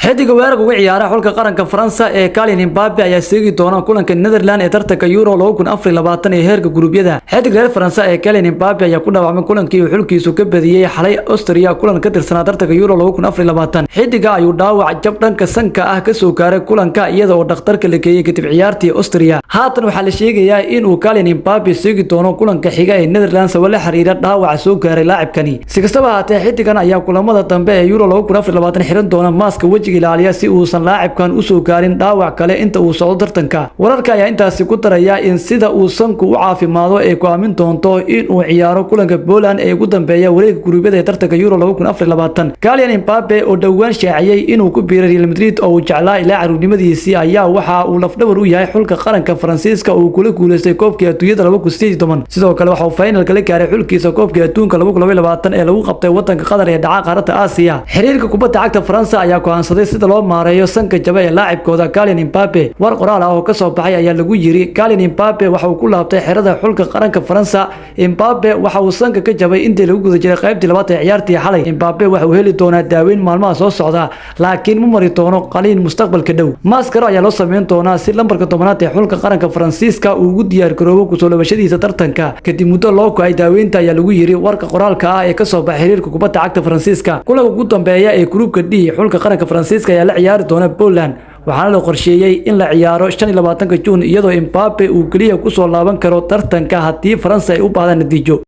Xidiga weerarka uga ciyaara xulka qaranka Faransa ee Kylian Mbappe ayaa seegi doona kulanka Netherlands ee tartanka Euro 2024 ee heerka guruubyada. Xidig reer Faransa ee Kylian Mbappe ayaa ku dhaawacmay kulankii uu xulkiisu ka badiyay xalay Austria, kulan ka tirsanaa tartanka Euro 2024. Xidiga ayuu dhaawac jab dhanka sanka ah ka soo gaaray kulanka, iyada oo dhakhtarka la geeyay kadib ciyaartii Austria. Haatan waxaa la sheegayaa in uu Kylian Mbappe seegi doono kulanka xiga ee Netherlands sabab la xiriira dhaawaca soo gaaray laacibkani. Si kastaba ahaatee, xidigan ayaa kulamada dambe ee Euro 2024 xiran doona maaska wejiga ilaaliya si uusan laacibkan u soo gaarin dhaawac kale inta uu socdo tartanka. Wararka ayaa intaasi ku daraya in sida uu sanku u caafimaado ay go'aamin doonto in uu ciyaaro kulanka Poland ee ugu dambeeya wareegga guruubyada ee tartanka Euro 2024. Kylian Mbappe oo dhowaan shaaciyay inuu ku biiray Real Madrid oo uu jeclaa ilaa caruurnimadiisii ayaa waxa uu lafdhabar u yahay xulka qaranka Faransiiska oo uu kula guuleystay koobkii adduunyada 2018. Sidoo kale waxa uu finalka la gaaray xulkiisa koobkii adduunka 2022 ee lagu qabtay wadanka Qatar ee dhaca qaaradda Aasiya. Xiriirka kubadda cagta Faransa ayaa go'aansaday sida loo maareeyo sanka jaba ee laacibkooda Kylian Mbappe. War qoraal ah oo ka soo baxay ayaa lagu yiri: Kylian Mbappe waxa uu ku laabtay xerada xulka qaranka Faransa. Mbappe waxa uu sanka ka jabay intii lagu guda jiray qaybtii labaad ee ciyaartii xalay. Mbappe waxa uu heli doonaa daaweyn maalmaha soo socda, laakiin ma mari doono qaliin mustaqbalka dhow. Maaskaro ayaa loo sameyn doonaa si lambarka 10aad ee xulka qaranka Faransiiska uu ugu diyaar garoobo kusoo laabashadiisa tartanka kadib muddo loo go'ay daaweynta, ayaa lagu yiri warka qoraalka ah ee ka soo baxay xiriirka kubadda cagta Faransiiska. Kulanka ugu dambeeya ee gruupka D, xulka qaranka Faransiiska ayaa la ciyaari doona Poland, waxaana la qorsheeyey in la ciyaaro 25-ka Juun, iyadoo Mbappe uu keliya kusoo laaban karo tartanka haddii Faransa ay u baahdaan natiijo.